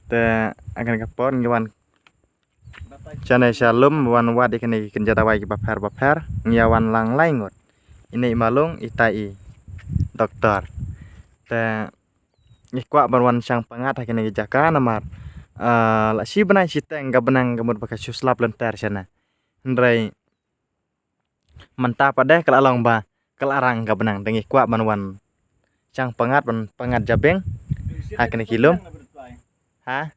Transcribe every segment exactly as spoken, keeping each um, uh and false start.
Te ha kane ka por ngi wan shane sha lum wan wad ïa kine ki kynja dawai kiba pher ba pher, ngi ïa wan lang lai ngut. Ine i Malung, ita i doktor. Te ngi kwah ban wan shang pyngngad ha kine ki jaka namar, ah, la shi bnai shiteng ka bneng ka mut ba ka shu slap lynter shane. Hynrei mynta pat de ka la long ba ka la rang ka bneng, te ngi kwah ban wan shang pyngngad, ban pyngngad jabieng ha kine ki lum. Ha?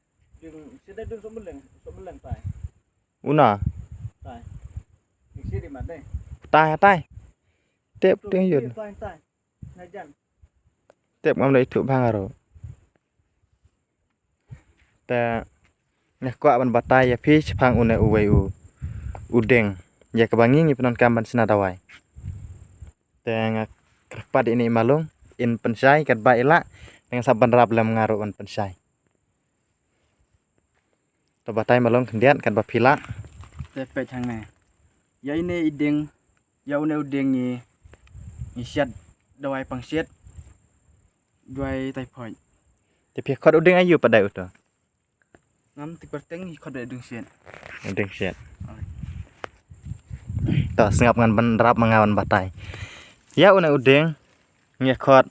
Una. Tai, tai. Tep ding yun. Tep ngam da ithuh bha nga ruh. Te nga kwah ban batai ïa phi shaphang une uwei u, u dieng ïa kaba ngi ngi pyndonkam ban sna dawai. Te nga kyrpad ïa ine i Malung in pynshai katba i lah, te nga sa ban rap lem nga ruh ban pynshai. To batai Malung khyndiat katba phi lah. Te peit hangne. Ïa ine i dieng, ïa une u dieng ngi, ngi siat dawai pangsiat, dawai typhoid. Te phi khot u dieng aïu pat de uto? Ngam tip kyrteng, ngi khot u dieng siat. U dieng siat. To sngap ngan ban rap ma nga ban batai. Ïa une u dieng ngi khot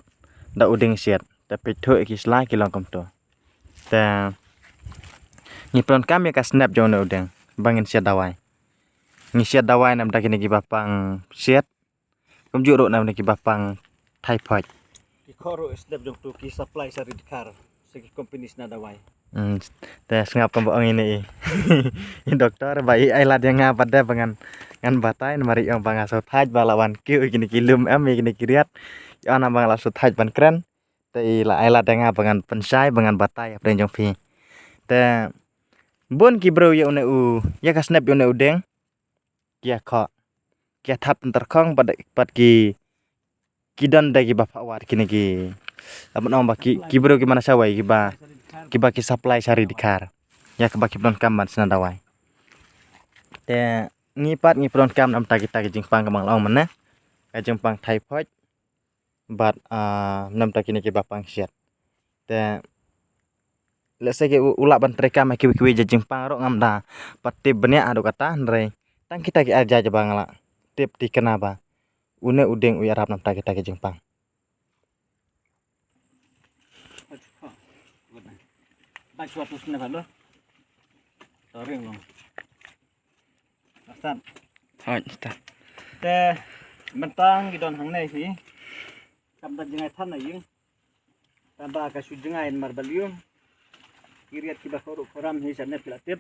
da u dieng siat. Te phi thuh ki sla ki long kumto. Te ngi pyndonkam ïa ka snep jong une u dieng ba ngin siat dawai. Ngi siat dawai namar da kine kiba pang siat. Kumjuh ruh namar da kine kiba pang typhoid. Ki khot ruh snep jong tu ki supply sha Ri Dkhar, sha ki company sna dawai. Hmm, te sngap kumba ong ine i, i doktor ba i ai lad ïa nga pat de ba ngan, ngan batai namar i ong ba nga sngewthait ba la wan kiew ïa kine ki lum em ïa kine ki riat. I ong ba nga la sngewthait ban kren. Te i la ai lad ïa nga ba ngan pynshai ba ngan batai hapdeng jong phi. Te bun ki briew ïa une u, ïa ka snep ïa une u dieng ki ïa khoh, ki ïa thad pynter khong pat, pat ki, ki don de kiba phah wad kine ki, la ban ong ba ki, ki briew ki mana shawei kiba, kiba ki supply sha Ri Dkhar ïa kaba ki pyndonkam ban sna dawai. Te ngi pat ngi pyndonkam namar kita ki jingpang kaba nga la ong mynne, ka jingpang typhoid bad, ah, namar kine kiba pang siat. Te lehse ki u, u lah ban treikam ha kiwei kiwei jait jingpang ruh ngam da pat tip bniah haduh katta, hynrei tang kita ki ar jait ba nga la tip thikna ba une u dieng u ïarap namar kita ki jingpang. Hooid, start. Te mynta ngi don hangne hi. Kam da jngai than na ïing. Tangba ka shu jngai namar ba lium ki riat kiba khawruh khawram hi shane phi la tip.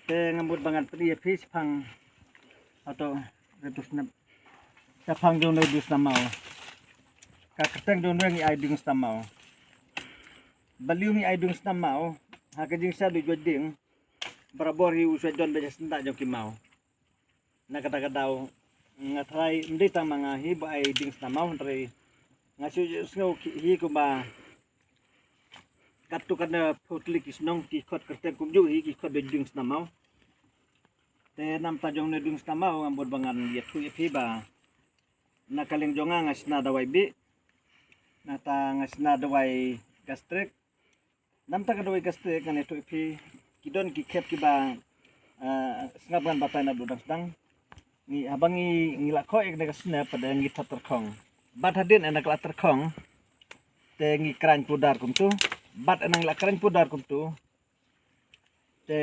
Te nga mut ba ngan pyni ïa phi shaphang, hato, re tu snap. Shaphang jong u dieng snam maw. Ka kyrteng jong u ngi ai dieng snam maw. Ba lium ngi ai dieng snam maw. Ha ka jingshah duh juaj dieng, barabor hi u shu don beit ha syndah jong ki maw. Na kata ka daw nga tharai ym dei tang ma nga hi ba ai dieng snam maw, hynrei nga shu sngew hi kumba katto katne phew tylli ki shnong ki khot kyrteng kumjuh hi, ki khot beit dieng snam maw. Te namar ta jong une dieng snam maw nga mut ba ngan ïathuh ïa phi ba na ka liang jong nga nga sna dawai bih, nangta nga sna dawai gastric. Namar ta ka dawai gastric ngan ïathuh ïa phi, ki don ki khep kiba, eh, sngap ngan batai naduh dang sdang. Ngi, haba ngi, ngi la khoh ïa kane ka snep pat de ngi thad tyrkhong. Bad hadien ynda ka la tyrkhong te ngi krain pudar kumtu. Bad ynda ngi la krain pudar kumtu, te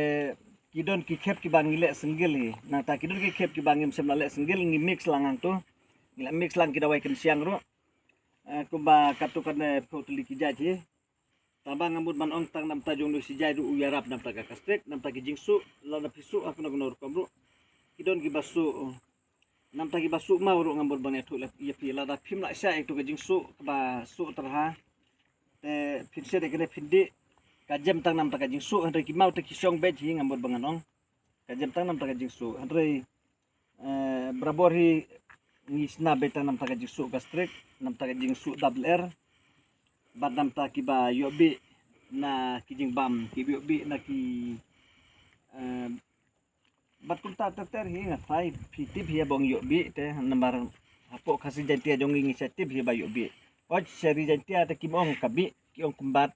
ki don ki khep kiba ngi leh single hi. Nangta ki don ki khep kiba ngim shym la leh single, ngi mix lang hangtu. Ngi la mix lang ki dawai kynshiang ruh. Eh, kumba katto katne phew tylli ki jait hi. Tangba nga mut ban ong tang namar ta jong une u shi jait ruh u ïarap namar ta ka gastric, namar ta ki jingsuh, lada phi suh ha kano kano rukom ruh. Ki don kiba suh, namar ta kiba suh maw ruh nga mut ban ïathuh ïa phi, lada phim lah shah ïa katu ka jingsuh kaba suh tyrha, te phin shet ïa kane phin dih. Ka jem tang namar ta ka jingsuh, hynrei ki maw te ki shong beit hi nga mut ba ngan ong. Ka jem tang namar ta ka jingsuh, hynrei eh, barabor hi ngi sna beit tang namar ta ka jingsuh gastric, namar ta ka jingsuh dap lyer, bad namar ta kiba ïoh bih na ki jingbam, kiba ïoh bih na ki, eh, bad kumta ter ter hi nga tharai phi tip hi ba ong ïoh bih te namar hapoh Khasi Jaiñtia jong ngi ngi sa tip hi ba ïoh bih. Hooid sha Ri Jaiñtia te kim ong ka bih, ki ong kumbat.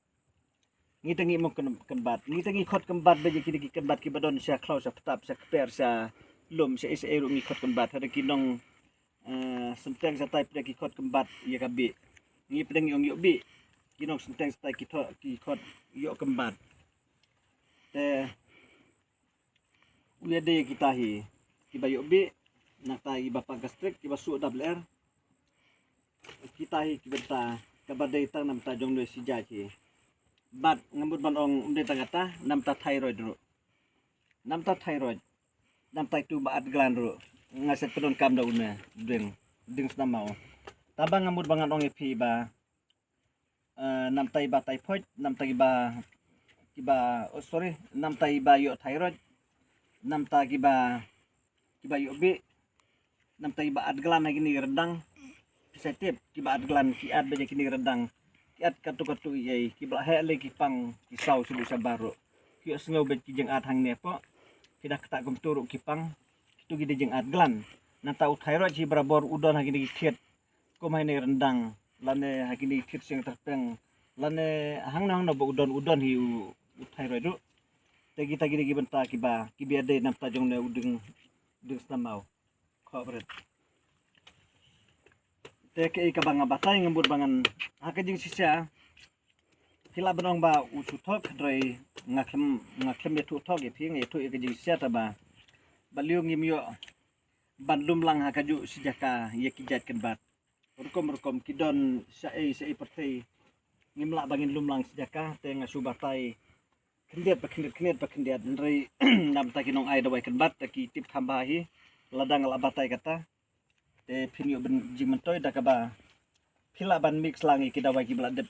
Ngi te ngi mong kyn-, kynbat. Ngi te ngi khot kynbat bad ïa kine ki kynbat kiba don sha khlaw, sha ptap, sha kper, sha lum, sha ei sha ei ruh ngi khot kynbat. Hada ki nong, eh, synteng shatai pat ki khot kynbat ïa ka bih. Ngi pat ngi ong ïoh bih. Ki nong synteng shatai ki thoh, ki khot ïoh kynbat. Te u ïadei kita hi kiba ïoh bih, nangta kiba pang ka strik, kiba suh dap lyer. Kita hi ki bynta kaba dei tang na bynta jong une u sijaid hi. Bad nga mut ban ong ym dei tang kata, na bynta thyroid ruh. Na bynta thyroid, na bynta itu ba at gland ruh. Nga sa pyndonkam da une, ding, ding snam maw. Taba nga mut ba ngan ong ïa phi ba, eh, na bynta iba typhoid, na bynta iba, kiba, oh, sorry, na bynta iba ïoh thyroid, na bynta kiba, kiba ïoh bih, na bynta iba at gland ha kine ki ryndang. Phi sa tip, kiba at gland ki at beit ha kine ki ryndang. Ki at katto katto ei ei, kiba la heh lei ki pang, ki saw sha bun sha bar ruh. Ki ïohsngew beit ki jingat hangne hapoh. Phi da ktah kumto ruh ki pang. Kito ki dei jingat gland. Nangta u thyroid hi barabor u don ha kine ki thied. Kum ha kine ryndang, lane ha kine thied seng tyrpeng, lane hangno hangno ba u don, u don hi u, u thyroid ruh. Te kita ki dei ki bynta kiba, kiba ïadei na bynta jong une u ding, ding snam maw. Khohbret. Te kaei kaba nga batai nga mut ba ngan, ha ka jingshisha, phi lah ban ong ba u shu thok, hynrei nga khlem, nga khlem ïathuh thok ïa phi, nga ïathuh ïa ka jingshisha taba balei ngim ïoh ban lum lang ha kajuh shi jaka ïa ki jait kynbat. Rukom rukom ki don sha ei sha ei pyrthei. Ngim lah ba ngin lum lang shi jaka, te nga shu batai khyndiat pa khyndiat, khyndiat pa khyndiat. Hynrei na bynta ki nong ai dawai kynbat, te ki tip kham bha hi. Lada nga la batai kata, te phin ïoh ban jingmyntoi da kaba phi lah ban mix lang ïa ki dawai kiba la dep,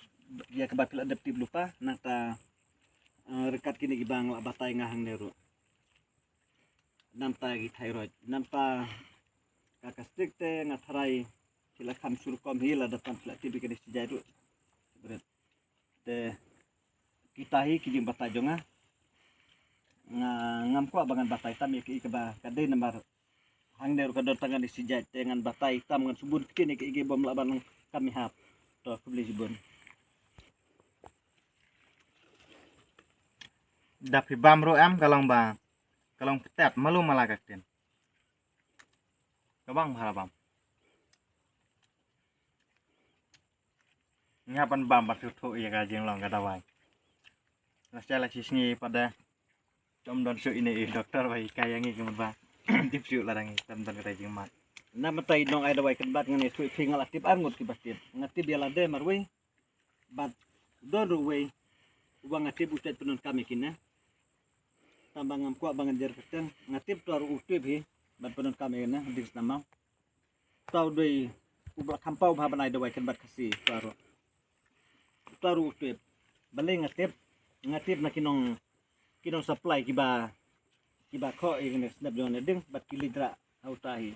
ïa kaba phi la dep tip lypa, nangta, eh, ryngkat kine kiba nga la batai nga hangne ruh. Na bynta ki thyroid, na bynta ka gastric te nga tharai phi la kham shu rukom hi, lada tang phi la tip ïa kane shi jait ruh. Bret. Te kita hi ki jingbatai jong nga. Nga, ngam kwah ba ngan batai tam ïa kiei kaba ka dei namar hangne ruh ka don tang kane shi jait, te ngan batai tam, ngan shu bun ktien ïa kiei kiei bym lah ban kam ïahap. To khublei shibun. Da phi bam ruh em, ka long ba, ka long ptet malu mala ka ktien. Ka bang bha la bam. Ngi hap ban bam ban shu thuh ïa ka jinglong ka dawai. Lashai la shisngi pat de, ym don shuh ine i doktor ba hikai ïa ngi, ka mut ba tip shuh lada ngi tam don kata jingmut. Na mynta i nong ai dawai kynbat ngan ïathuh ïa phi, nga la tip ar ngut kiba tip. Nga tip ïa lade marwei. Bad don ruh uwei uba nga tip u shu pyndonkam ïa kine. Tangba ngam kwah ba ngan jer kyrteng, nga tip uta ruh u tip hi ban pyndonkam ïa kine, ding snam maw. Uta u dei uba la kham paw bha ban ai dawai kynbat Khasi, uta ruh. Uta ruh u tip. Balei nga tip, nga tip na ki nong, ki nong supply kiba, kiba khoh ïa kine snep jong kane ding bad ki leit rah ha uta hi.